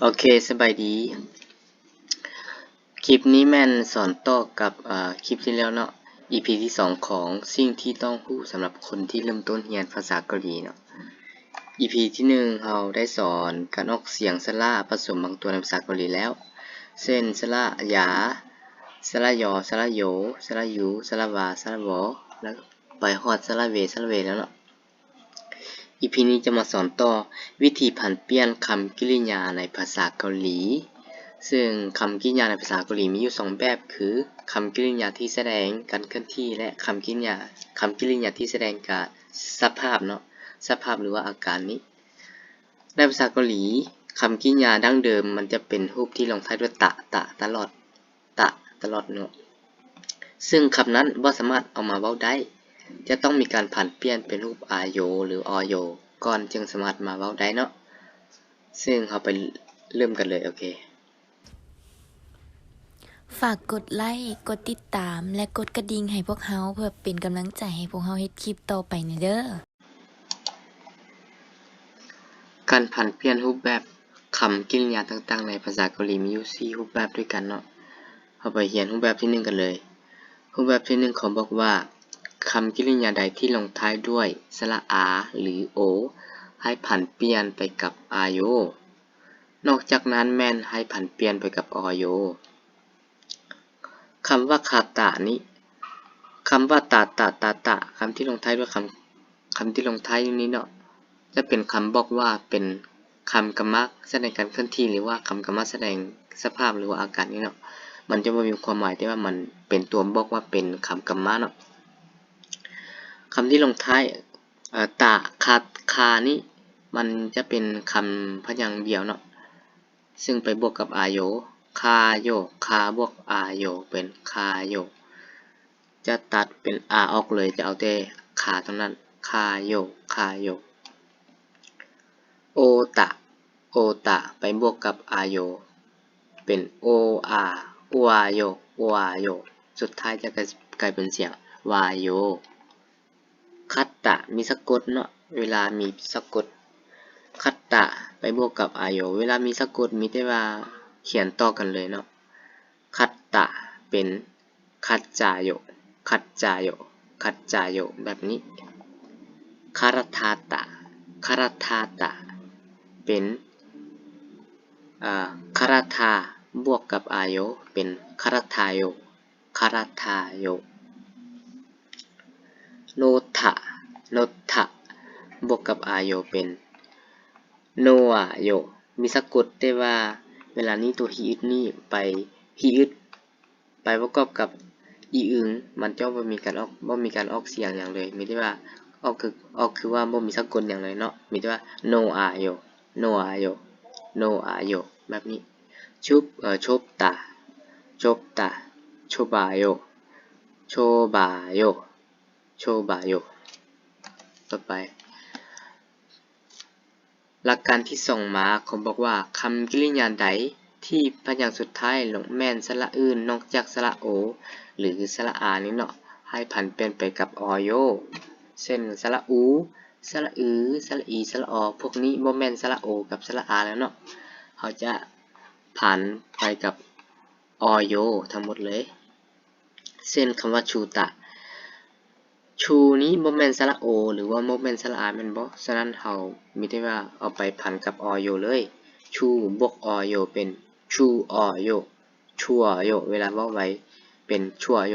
ໂອເຄ ສະບາຍດີ. ຄລິບນີ້ແມ່ນສອນຕໍ່ກັບ ເອີ ຄລິບທີ່ແລ້ວເນາະ, ອີພີທີສອງຂອງສິ່ງທີ່ຕ້ອງຮູ້ສຳລັບຄົນທີ່ເລີ່ມຕົ້ນຮຽນພາສາເກົາຫຼີເນາະ. ອີພີທີໜຶ່ງເຮົາໄດ້ສອນການອອກສຽງສະຫຼະປະສົມບາງຕົວໃນພາສາເກົາຫຼີແລ້ວ ເຊັ່ນ ສະຫຼະຢາ, ສະຫຼະຢໍ, ສະຫຼະໂຢ, ສະຫຼະຢູ, ສະຫຼະວາ, ສະຫຼະວໍ ແລ້ວໄປຮອດສະຫຼະເວ, ສະຫຼະເວແລ້ວເນາະ. ອີພີນີ້ຈະມາສອນຕໍ່ວິທີຜັນປ່ຽນຄຳກິລິຍາໃນພາສາເກົາຫຼີ, ເຊິ່ງຄຳກິລິຍາໃນພາສາເກົາຫຼີມີຢູ່ສອງແບບ ຄື ຄຳກິລິຍາທີ່ສະແດງການເຄື່ອນທີ່ ແລະ ຄຳກິລິຍາ, ຄຳກິລິຍາທີ່ສະແດງການສະພາບເນາະ, ສະພາບ ຫຼືວ່າອາການນີ້. ໃນພາສາເກົາຫຼີ, ຄຳກິລິຍາດັ້ງເດີມມັນຈະເປັນຮູບທີ່ລົງທ້າຍດ້ວຍຕະ, ຕະ ຕະຫຼອດ. ຕະ ຕະຫຼອດເນາະ, ເຊິ່ງຄຳນັ້ນບໍ່ສາມາດເອົາມາເວົ້າໄດ້, ຈະຕ້ອງມີການຜັນປ່ຽນເປັນຮູບອາໂຢ ຫຼື ອອໂຢ ກ່ອນຈຶ່ງສາມາດມາເວົ້າໄດ້ເນາະ. ເຊິ່ງເຮົາໄປເລີ່ມກັນເລີຍ, ໂອເຄ. ຝາກກົດໄລ້, ກົດຕິດຕາມ ແລະ ກົດກະດິ່ງໃຫ້ພວກເຮົາ ເພື່ອເປັນກຳລັງໃຈໃຫ້ພວກເຮົາເຮັດຄລິບຕໍ່ໄປແດ່ເດີ. ການຜັນປ່ຽນຮູບແບບຄຳກິລິຍາຕ່າງໆໃນພາສາເກົາຫຼີມີຢູ່ສີ່ຮູບແບບດ້ວຍກັນເນາະ. ເຮົາໄປຮຽນຮູບແບບທີໜຶ່ງກັນເລີຍ. ຮູບແບບທີໜຶ່ງເຂົາບອກວ່າ ຄຳກິລິຍາໃດທີ່ລົງທ້າຍດ້ວຍສະຫຼະອາ ຫຼື ໂອ ໃຫ້ຜັນປ່ຽນໄປກັບອາໂຢ. ນອກຈາກນັ້ນແມ່ນໃຫ້ຜັນປ່ຽນໄປກັບອອໂຢ. ຄຳວ່າຄາຕະນີ້, ຄຳວ່າຕາຕະ ຕາຕະ, ຄຳທີ່ລົງທ້າຍດ້ວຍຄຳ, ຄຳທີ່ລົງທ້າຍຢູ່ນີ້ເນາະ, ຈະເປັນຄຳບອກວ່າເປັນຄຳກຳມະສະແດງການເຄື່ອນທີ່ ຫຼືວ່າຄຳກຳມະສະແດງສະພາບ ຫຼືວ່າອາການນີ້ເນາະ. ມັນຈະບໍ່ມີຄວາມໝາຍ ແຕ່ວ່າມັນເປັນຕົວບອກວ່າເປັນຄຳກຳມະເນາະ. ຄຳທີ່ລົງທ້າຍ ເອີ ຕະ ຄາ ຄານີ້ ມັນຈະເປັນຄຳພະຍາງດຽວເນາະ. ເຊິ່ງໄປບວກກັບອາໂຢ, ຄາໂຢ, ຄາບວກອາໂຢ ເປັນຄາໂຢ. ຈະຕັດເປັນອາອອກເລີຍ, ຈະເອົາແຕ່ຄາເທົ່ານັ້ນ, ຄາໂຢ, ຄາໂຢ. ໂອຕະ, ໂອຕະ ໄປບວກກັບອາໂຢ ເປັນໂອອາ, ໂອອາໂຢ, ໂອອາໂຢ. ສຸດທ້າຍຈະກາຍ, ກາຍເປັນສຽງວາໂຢ. ຄັດຕະ ມີສະກົດເນາະ, ເວລາມີສະກົດ ຄັດຕະ ໄປບວກກັບອາໂຢ ເວລາມີສະກົດມີແຕ່ວ່າຂຽນຕໍ່ກັນເລີຍເນາະ. ຄັດຕະ ເປັນຄັດຈາໂຢ, ຄັດຈາໂຢ, ຄັດຈາໂຢ ແບບນີ້. ຄາຣະທາຕະ, ຄາຣະທາຕະ ເປັນ ອາ ຄາຣະທາ ບວກກັບອາໂຢ ເປັນຄາຣະທາໂຢ. ຄາຣະທາໂຢ. ໂນທະ, ໂນທະ ບວກກັບອາໂຢ ເປັນໂນອາໂຢ. ມີສະກົດ ແຕ່ວ່າເວລານີ້ຕົວຮີອຶດນີ້ໄປ, ຮີອຶດ ໄປປະກອບກັບອີອຶງ ມັນຈະບໍ່ມີການອອກ, ບໍ່ມີການອອກສຽງຫຍັງເລີຍ, ມີແຕ່ວ່າອອກຄື, ອອກຄືວ່າບໍ່ມີສະກົດຫຍັງເລີຍເນາະ, ມີແຕ່ວ່າໂນອາໂຢ, ໂນອາໂຢ, ໂນອາໂຢ ແບບນີ້. ຊຸບ, ເອີ, ໂຊບຕາ, ໂຊບຕາ, ໂຊບາໂຢ, ໂຊບາໂຢ, ໂຊບາໂຢ. ຕໍ່ໄປ ຫຼັກການທີສອງມາ ເຂົາບອກວ່າ ຄຳກິລິຍາໃດທີ່ພະຍາງສຸດທ້າຍລົງແມ່ນສະຫຼະອື່ນນອກຈາກສະຫຼະໂອ ຫຼື ສະຫຼະອານີ້ເນາະ ໃຫ້ຜັນປ່ຽນໄປກັບອອໂຢ ເຊັ່ນ ສະຫຼະອູ, ສະຫຼະອື, ສະຫຼະອີ, ສະຫຼະອໍ ພວກນີ້ບໍ່ແມ່ນສະຫຼະໂອກັບສະຫຼະອາແລ້ວເນາະ, ເຮົາຈະຜັນໄປກັບອອໂຢທັງໝົດເລີຍ. ເຊັ່ນ ຄຳວ່າ ຊູຕະ, ຊູນີ້ບໍ່ແມ່ນສະຫຼະໂອ ຫຼືວ່າບໍ່ແມ່ນສະຫຼະອາແມ່ນບໍ່? ສະນັ້ນເຮົາມີແຕ່ວ່າເອົາໄປຜັນກັບອອໂຢເລີຍ, ຊູບວກອອໂຢເປັນ ຊູອອໂຢ, ຊູອໂຢ, ເວລາເວົ້າໄວເປັນ ຊູອໂຢ.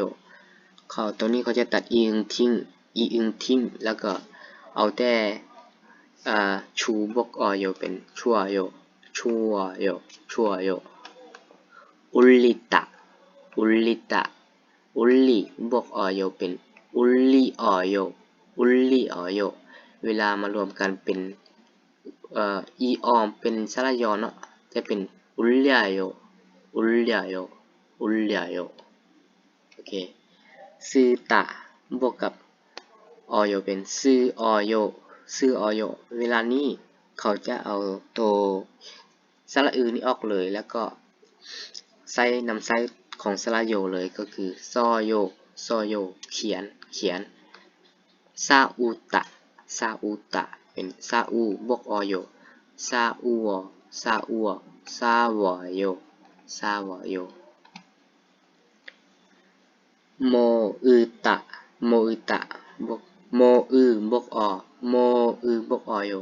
ເຂົາ ຕົງນີ້ເຂົາຈະຕັດອີອຶງຖິ້ມ, ອີອຶງຖິ້ມ ແລ້ວກໍເອົາແຕ່ ອາ ຊູບວກອອໂຢເປັນ ຊູອໂຢ, ຊູອໂຢ, ຊູອໂຢ. ອຸລິຕະ, ອຸລິຕະ, ອຸລິບວກອອໂຢເປັນ ອຸລິອອໂຢ, ອຸລິອອໂຢ. ເວລາມາລວມກັນເປັນ ເອີ ອີອອມເປັນສະຫຼະຢໍເນາະ, ຈະເປັນ ອຸລະໂຢ, ອຸລະໂຢ, ອຸລະໂຢ. ໂອເຄ. ຊືຕະ ບວກກັບ ອອໂຢ ເປັນ ຊືອອໂຢ, ຊືອໂຢ. ເວລານີ້ເຂົາຈະເອົາໂຕ ສະຫຼະອືນີ້ອອກເລີຍ ແລ້ວກໍໃຊ້ນຳໃຊ້ຂອງສະຫຼະໂຢເລີຍ ກໍຄື ຊໍໂຢ, ຊໍໂຢ, ຂຽນ, ຂຽນ. ຊາອູຕະ, ຊາອູຕະ ເປັນ ຊາອູບວກ ອໂຢ, ຊາອູອ, ຊາອູອ, ສາວໍໂຢ ສາວໍໂຢ. ໂມອືຕະ ໂມອືຕະ ບວກ ໂມອືບວກອໍ ໂມອືບວກອໍໂຢ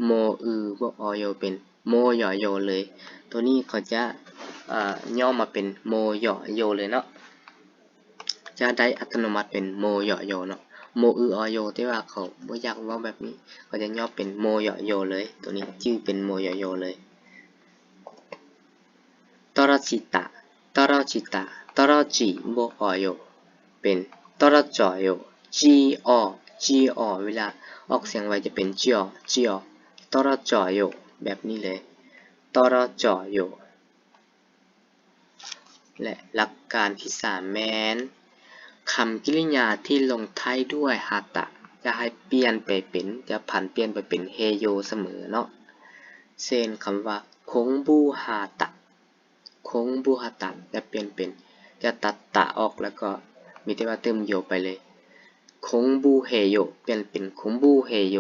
ໂມອືບວກອໍໂຢ ເປັນໂມຢໍໂຢເລີຍ. ໂຕນີ້ເຂົາຈະ ເອີ ຫຍໍ້ມາເປັນໂມຢໍໂຢເລີຍເນາະ. ຈະໄດ້ອັດຕະໂນມັດເປັນໂມຢໍໂຢເນາະ ໂມອືອໍໂຢ, ແຕ່ວ່າເຂົາບໍ່ຢາກເວົ້າແບບນີ້ ເຂົາຈະຫຍໍ້ເປັນໂມຢໍໂຢເລີຍ. ໂຕນີ້ຈື່ເປັນໂມຢໍໂຢເລີຍ. ໂຕໂຣຈິຕະ ໂຕໂຣຈິຕະ ໂຕໂຣຈິບວກອໍໂຢ ເປັນໂຕໂຣຈໍໂຢ ຈີອໍ ຈີອໍ ເວລາອອກສຽງໄວຈະເປັນຈີອໍ ຈີອໍ ໂຕໂຣຈໍໂຢ ແບບນີ້ເລີຍ ໂຕໂຣຈໍໂຢ. ແລະ ຫຼັກການທີສາມແມ່ນ ຄຳກິລິຍາທີ່ລົງທ້າຍດ້ວຍຮາຕະ ຈະໃຫ້ປ່ຽນໄປເປັນ ຈະຜັນປ່ຽນໄປເປັນເຮໂຢສະເໝີເນາະ. ເຊັ່ນ ຄຳວ່າ ຄົງບູຮາຕະ ຄົງບູຮາຕະ ຈະປ່ຽນເປັນ ຈະຕັດຕະອອກ ແລ້ວກໍມີແຕ່ວ່າເຕີມໂຢໄປເລີຍ ຄົງບູເຮໂຢ ປ່ຽນເປັນຄົງບູເຮໂຢ.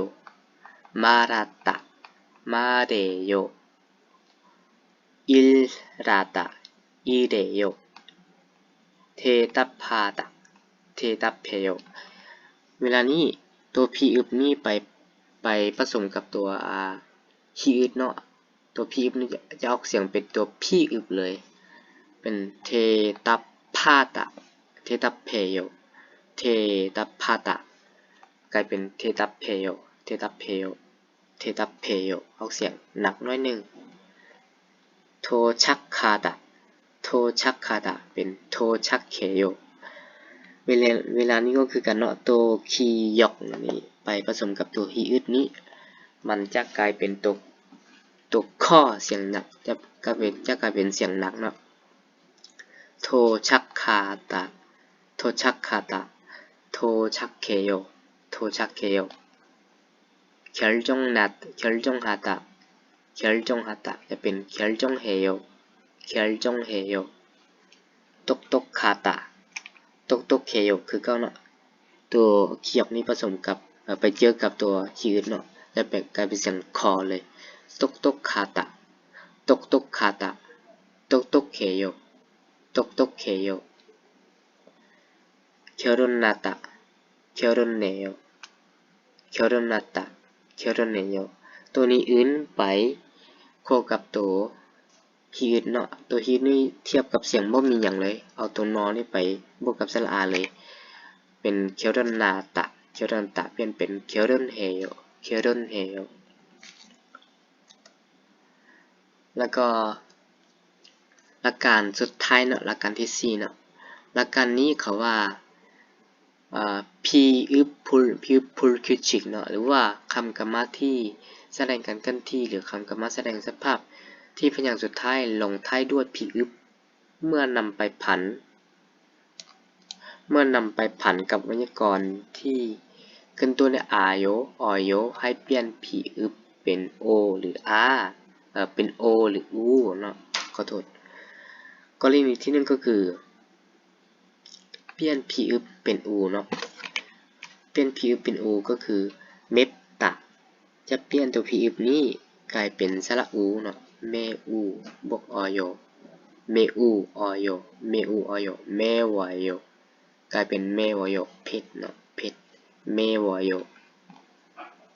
ມາຣາຕະ ມາເຣໂຢ ອິລຣາຕະ ອິເຣໂຢ ເທຕັບພາຕະ ເທຕັບເພໂຢ. ເວລານີ້ ຕົວພີອຶບນີ້ໄປ ໄປປະສົມກັບຕົວ ອາ ຮີອຶດເນາະ. ຕົວພີອຶບນີ້ຈະ ຈະອອກສຽງເປັນຕົວພີອຶບເລີຍ ເປັນເທຕັບພາຕະ ເທຕັບເພໂຢ ເທຕັບພາຕະ ກາຍເປັນເທຕັບເພໂຢ ເທຕັບເພໂຢ ເທຕັບເພໂຢ ອອກສຽງໜັກໜ້ອຍໜຶ່ງ. ໂທຊັກຄາຕະ ໂທຊັກຄາຕະ ເປັນໂທຊັກເຄໂຢ. ເວລາ ເວລານີ້ກໍຄືກັນເນາະ ໂຕຄີຢອກນີ້ໄປປະສົມກັບໂຕຮີອຶດນີ້ ມັນຈະກາຍເປັນໂຕ ໂຕຄໍສຽງໜັກ ຈະກາຍເປັນ ຈະກາຍເປັນສຽງໜັກເນາະ. ໂທຊັກຄາຕະ ໂທຊັກຄາຕະ ໂທຊັກເຄໂຢ ໂທຊັກເຄໂຢ. ເຄລຈົງນາຕ ເຄລຈົງຮາຕະ ເຄລຈົງຮາຕະ ຈະເປັນເຄລຈົງເຮໂຢ ເຄລຈົງເຮໂຢ. ຕົກຕົກຄາຕະ ຕົກຕົກເຄໂຢ ຄືເກົ່າເນາະ. ຕົວຄີຢອກນີ້ປະສົມກັບ ເອີ ໄປເຈີກັບຕົວຄີອຶດເນາະ ແລ້ວແປ ກາຍເປັນສຽງຄໍເລີຍ ຕົກຕົກຄາຕະ ຕົກຕົກຄາຕະ ຕົກຕົກເຄໂຢ ຕົກຕົກເຄໂຢ. ເຄໂຣນນາຕະ ເຄໂຣນເນໂຢ ເຄໂຣນນາຕະ ເຄໂຣນເນໂຢ. ໂຕນີ້ອື່ນໄປ ເຂົ້າກັບໂຕ ຮີອຶດເນາະ ໂຕຮີອຶດນີ້ທຽບກັບສຽງບໍ່ມີຫຍັງເລີຍ ເອົາໂຕນໍນີ້ໄປບວກກັບສະຫຼະອາເລີຍ ເປັນເຄໂຣນນາຕະ ເຄໂຣນນາຕະ ປ່ຽນເປັນເຄໂຣນເຮໂຢ ເຄໂຣນເຮໂຢ. ແລ້ວກໍຫຼັກການສຸດທ້າຍເນາະ ຫຼັກການທີສີ່ເນາະ ຫຼັກການນີ້ເຂົາວ່າ ອາ ພີອຶບພຸລ ພີອຶບພຸລຄິວຈິກເນາະ ຫຼືວ່າຄຳກຳມາທີ່ສະແດງການເຄື່ອນທີ່ ຫຼືຄຳກຳມາສະແດງສະພາບທີ່ພະຍາງສຸດທ້າຍລົງທ້າຍດ້ວຍພີອຶບ ເມື່ອນຳໄປຜັນ ເມື່ອນຳໄປຜັນກັບໄວຍາກອນທີ່ຂຶ້ນຕົ້ນດ້ວຍອາໂຢ ອໍໂຢ ໃຫ້ປ່ຽນພີອຶບເປັນໂອ ຫຼືອາ ເປັນໂອ ຫຼືອູເນາະ ຂໍໂທດ. ກໍລະນີທີໜຶ່ງກໍຄື ປ່ຽນພີອຶບເປັນອູເນາະ ປ່ຽນພີອຶບເປັນອູກໍຄື ເມັບຕະ ຈະປ່ຽນຕົວພີອຶບນີ້ກາຍເປັນສະຫຼະອູເນາະ ເມອູບວກອໍໂຢ ເມອູອໍໂຢ ເມອູອໍໂຢ ເມວອໂຢ ກາຍເປັນເມວອໂຢ ເພັດເນາະ ເພັດ ເມວອໂຢ.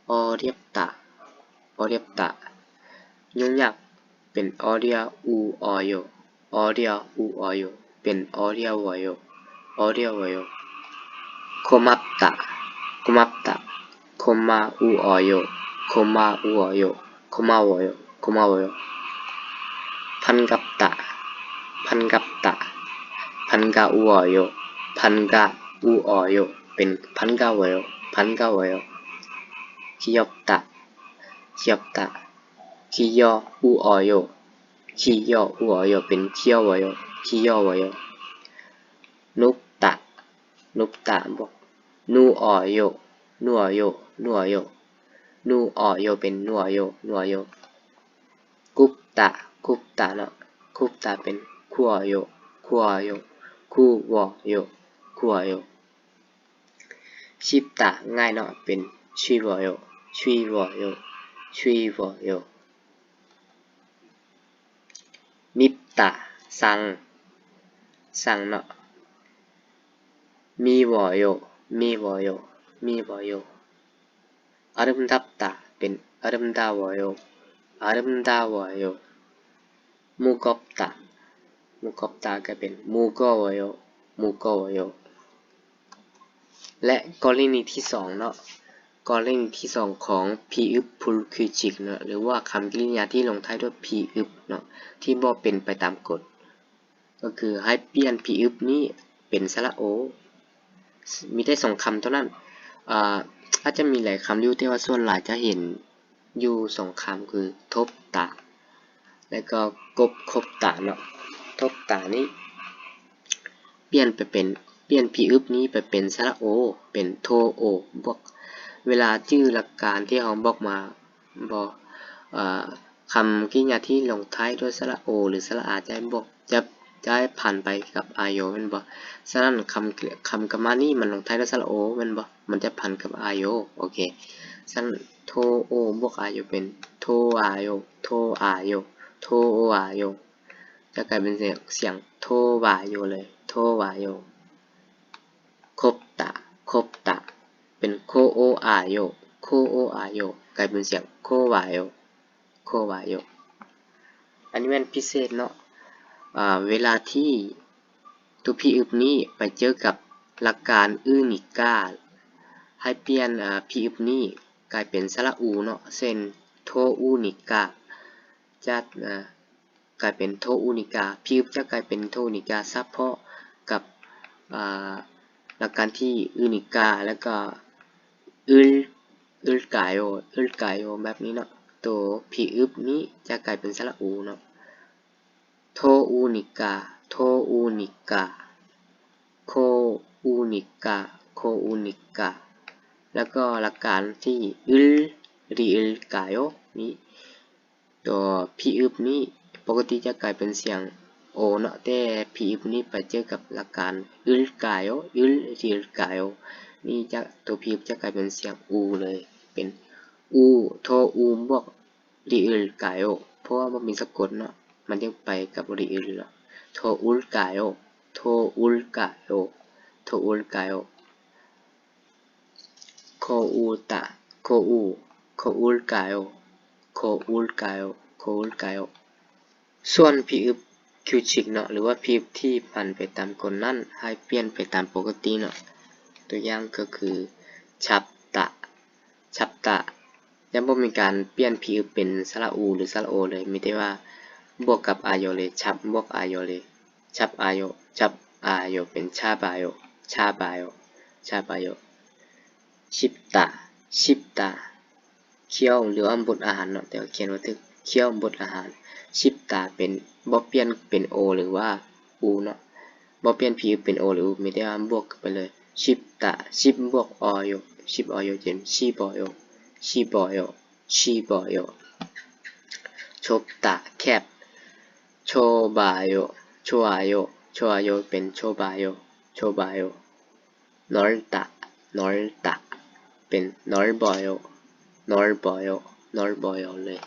ອໍຣຽບຕະ ອໍຣຽບຕະ ຍືນຍາກ ເປັນອໍເຣຍອູອໍໂຢ ອໍເຣຍອູອໍໂຢ ເປັນອໍເຣຍວອໂຢ ອໍເຣຍວອໂຢ. ໂຄມັບຕະ ໂຄມັບຕະ ໂຄມາອູອໍໂຢ ໂຄມາອູອໍໂຢ ໂຄມາວອໂຢ ໂຄມາວອໂຢ. ພັນກັບຕະ ພັນກັບຕະ ພັນກາອູອໍໂຢ ພັນກາອູອໍໂຢ ເປັນພັນກາວອໂຢ ພັນກາວອໂຢ. ຄິຢອບຕະ ຄິຢອບຕະ ຄິຢໍອູອໍໂຢ ຄີຢໍອູອໍໂຢ ເປັນຄີຢໍວອໂຢ ຄີຢໍວອໂຢ. ນຸບຕະ ນຸບຕະ ບວກ ນູອໍໂຢ ນູອໍໂຢ ນູອໍໂຢ ນູອໍໂຢ ເປັນນູອໍໂຢ ນູອໍໂຢ. ກຸບຕະ ຄຸບຕະເນາະ ຄຸບຕະ ເປັນຄູອໍໂຢ ຄູອໍໂຢ ຄູວໍໂຢ ຄູອໍໂຢ. ຊິບຕະ ງ່າຍເນາະ ເປັນ ຊວຍວໍໂຢ ຊວຍວໍໂຢ ຊວຍວໍໂຢ. 밉다. ສັ່ງ ສັ່ງເນາະ. 미워요. 미워요. 미워요. 아름답다. ເປັນ 아름다워요. 아름다워요. 무겁다. 무겁다 ກໍເປັນ 무거워요. 무거워요. ແລະ ກໍລະນີທີສອງເນາະ, ກໍລະນີທີສອງຂອງ 피읍 불규칙 ເນາະ ຫຼືວ່າຄຳກິລິຍາທີ່ລົງທ້າຍດ້ວຍ 피읍 ເນາະ ທີ່ບໍ່ເປັນໄປຕາມກົດ ກໍຄືໃຫ້ປ່ຽນ 피읍 ນີ້ເປັນສະຫຼະໂອ. ມີແຕ່ສອງຄຳເທົ່ານັ້ນ. ອາ ອາດຈະມີຫຼາຍຄຳຢູ່ ແຕ່ວ່າສ່ວນຫຼາຍຈະເຫັນຢູ່ສອງຄຳ ຄື 곱다 ແລະກໍ 곱곱다 ເນາະ. 곱다 ນີ້ປ່ຽນໄປເປັນ ປ່ຽນ 피읍 ນີ້ໄປເປັນສະຫຼະໂອ ເປັນ 도오 ບວກ ເວລາຈື່ຫຼັກການທີ່ເຮົາບອກມາ ບໍ່ ເອີ ຄຳກິລິຍາທີ່ລົງທ້າຍດ້ວຍສະຫຼະໂອ ຫຼື ສະຫຼະອາ ຈະບວກ ຈະ ຈະຜັນໄປກັບ ອາໂຍ ແມ່ນບໍ່? ສະນັ້ນ ຄຳ ຄຳກຳມານີ້ມັນລົງທ້າຍດ້ວຍສະຫຼະໂອ ແມ່ນບໍ່? ມັນຈະຜັນກັບ ອາໂຍ. ໂອເຄ. ສະນັ້ນ ໂທໂອ ບວກ ອາໂຍ ເປັນ ໂທອາໂຍ ໂທອາໂຍ ໂທໂອອາໂຍ ຈະກາຍເປັນສຽງ ໂທວາໂຍ ເລີຍ ໂທວາໂຍ. ຄົບຕະ ຄົບຕະ ເປັນ ໂຄໂອອາໂຍ ໂຄໂອອາໂຍ ກາຍເປັນສຽງ ໂຄວາໂຍ ໂຄວາໂຍ. ອັນນີ້ແມ່ນພິເສດເນາະ ອາ ເວລາທີ່ຕົວ 피읍 ນີ້ໄປເຈີກັບຫຼັກການ 으니까 ໃຫ້ປ່ຽນ ອາ 피읍 ນີ້ກາຍເປັນສະຫຼະອູເນາະ ເຊັ່ນ 도우니까 ຈະ ອາ ກາຍເປັນ 도우니까 피읍 ຈະກາຍເປັນ 도우니까 ສະເພາະກັບ ອາ ຫຼັກການທີ່ 으니까 ແລ້ວກໍ 을, 을, 을, 을, 을, 을, 을, ແບບນີ້ເນາະ. ໂຕ 피읍 ນີ້ຈະກາຍເປັນສະຫຼະອູເນາະ. 도우니까, 도우니까, 고우니까, 고우니까. ແລ້ວກໍຫຼັກການທີ່ 을, 리을, 가요 ນີ້ ຕົວ 피읍 ນີ້ປົກກະຕິຈະກາຍເປັນສຽງໂອເນາະ ແຕ່ 피읍 ນີ້ໄປເຈີກັບຫຼັກການ 을, 가요, 을, 리을, 가요 ນີ້ຈະ ຕົວ 피읍 ຈະກາຍເປັນສຽງອູເລີຍ ເປັນ 우ܘܘ ບວກ 리을, 가요 ເພາະວ່າບໍ່ມີສະກົດເນາະ ມັນຈຶ່ງໄປກັບ 리을 ເນາະ. 도울까요, 도울까요, 도울까요. 고우다, 고우, 고울까요, 고울까요, 고울까요. ສ່ວນ 피읍 ກືຊິກເນາະ ຫຼືວ່າ 피읍 ທີ່ຜັນໄປຕາມກົດນັ້ນ ໃຫ້ປ່ຽນໄປຕາມປົກກະຕິເນາະ. ຕົວຢ່າງກໍຄື 잡다, 잡다 ຍັງບໍ່ມີການປ່ຽນ 피읍 ເປັນສະຫຼະອູ ຫຼື ສະຫຼະໂອເລີຍ ມີແຕ່ວ່າບວກກັບ ອາໂຍ ເລີຍ ຈັບ ບວກ ອາໂຍ ເລີຍ. 잡아요, 잡아요 ເປັນ 잡아요, 잡아요, 잡아요. 씹다, 씹다 ຄ້ຽວ ຫຼືວ່າບົດອາຫານເນາະ ແຕ່ວ່າຂຽນບໍ່ຖືກ ຄ້ຽວບົດອາຫານ. 씹다 ເປັນ ບໍ່ປ່ຽນເປັນໂອ ຫຼືວ່າອູເນາະ ບໍ່ປ່ຽນ 피읍 ເປັນໂອ ຫຼືອູ ມີແຕ່ວ່າບວກກັບໄປເລີຍ. 씹다, 씹 ບວກ 어요, 씹어요 ເປັນ 씹어요, 씹어요, 씹어요. 좁다, ແຄບ 좁아요, 좁아요, 좁아요 ເປັນ 좁아요, 좁아요. 넓다, 넓다 ເປັນ 넓어요, 넓어요, 넓어요 ເລີຍ.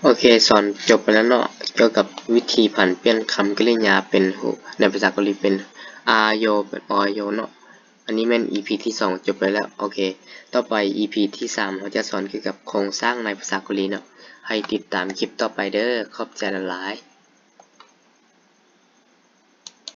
ໂອເຄ ສອນຈົບໄປແລ້ວເນາະ ກ່ຽວກັບວິທີຜັນປ່ຽນຄຳກິລິຍາເປັນ ໃນພາສາເກົາຫຼີເປັນ ອາໂຍ ເປັນ ອອໂຍ ເນາະ. ອັນນີ້ແມ່ນ ອີພີ ທີສອງ ຈົບໄປແລ້ວ. ໂອເຄ ຕໍ່ໄປ ອີພີ ທີສາມ ເຮົາຈະສອນກ່ຽວກັບໂຄງສ້າງໃນພາສາເກົາຫຼີເນາະ. ໃຫ້ຕິດຕາມຄລິບຕໍ່ໄປເດີ້. ຂອບໃຈຫຼາຍໆ.